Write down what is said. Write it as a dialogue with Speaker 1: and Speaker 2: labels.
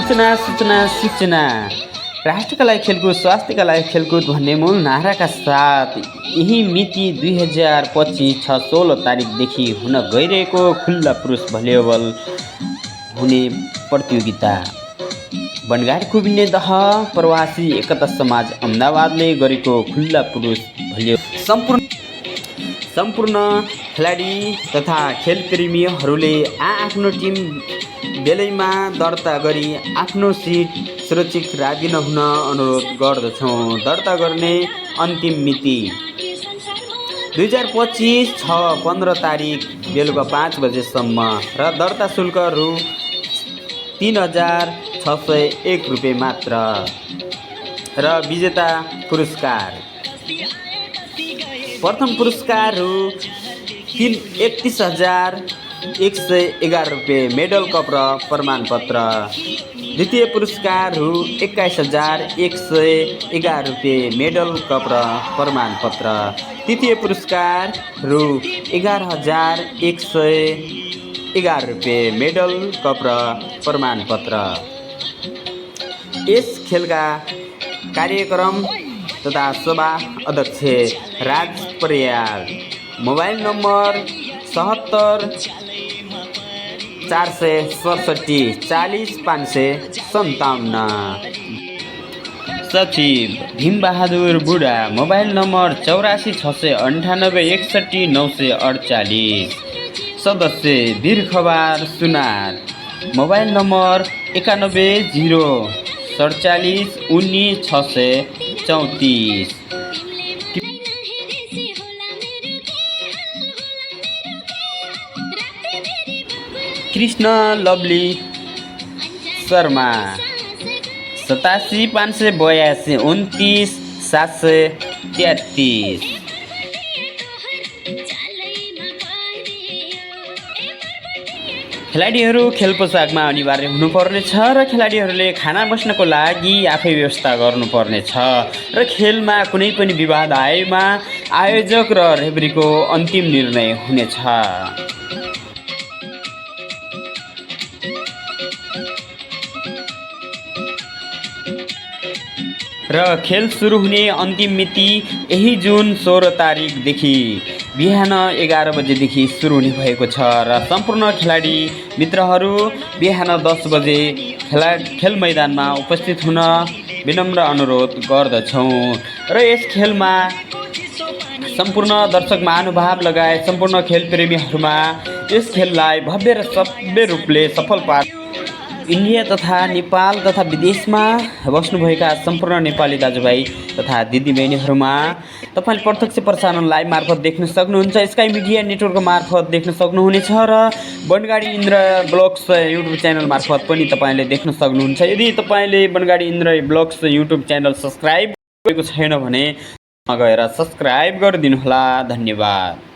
Speaker 1: सूचना राष्ट्रका लागि खेलकुद स्वास्थ्यका लागि खेलकुद भन्ने मूल नाराका साथ यही मिति 2025 16 तारिकदेखि हुन गइरहेको खुल्ला पुरुष भलिबल हुने प्रतियोगिता बनगाडी कुबिने दह प्रवासी एकता समाज अहमदाबादले गरेको खुल्ला पुरुष भलिबल सम्पूर्ण खेलाडी तथा खेलप्रेमीहरूले आफ्नो टिम बेलैमा दर्ता गरी आफ्नो सिट सुरक्षित राखिदिन हुन अनुरोध गर्दछौँ। दर्ता गर्ने अन्तिम मिति 2025 15 तारिक बेलुका 5 बजेसम्म र दर्ता शुल्क रु 3601 रुपियाँ मात्र र विजेता पुरस्कार प्रथम पुरस्कार रु 31,111 रुपियाँ मेडल कप र प्रमाणपत्र। द्वितीय पुरस्कार रु 21,111 रुपियाँ मेडल कप र प्रमाणपत्र। तृतीय पुरस्कार रु 11,111 रुपियाँ मेडल कप र प्रमाणपत्र। यस खेलका कार्यक्रम तथा सभा अध्यक्ष राज परियार। Mobile number 77 467 40 557। सचिव भीमबहादुर बुढा। Mobile number 84 698 61 948। सदस्य Birkhabar Sunar. Mobile number 91 047 19 634। Krishna Lovely Sharma. 87 582 29 733। खेलाडीहरू खेल पोसाकमा अनिवार्य हुनुपर्नेछ र खेलाडीहरूले खाना बस्नको लागि आफै व्यवस्था गर्नुपर्नेछ र खेलमा कुनै पनि विवाद आएमा आयोजक र रेफरीको अन्तिम निर्णय हुनेछ। र खेल सुरु हुने अन्तिम मिति यही जुन 16 तारिकदेखि बिहान 11 बजेदेखि सुरु हुने भएको छ र सम्पूर्ण खेलाडी मित्रहरू बिहान 10 बजे खेल मैदानमा उपस्थित हुन विनम्र अनुरोध गर्दछौँ। र यस खेलमा सम्पूर्ण दर्शक महानुभाव लगायत सम्पूर्ण खेलप्रेमीहरूमा यस खेललाई भव्य र सभ्य रूपले सफल पार इन्डिया तथा नेपाल तथा विदेशमा बस्नुभएका सम्पूर्ण नेपाली दाजुभाइ तथा दिदीबहिनीहरूमा तपाईँले प्रत्यक्ष प्रसारण लाइभ मार्फत देख्न सक्नुहुन्छ। स्काई मिडिया नेटवर्कको मार्फत देख्न सक्नुहुनेछ र Bangadi Indra vlogs YouTube channel मार्फत पनि तपाईँले देख्न सक्नुहुन्छ। यदि तपाईँले Bangadi Indra vlogs YouTube channel subscribe गरेको छैन भने गएर सब्सक्राइब गरिदिनुहोला। धन्यवाद।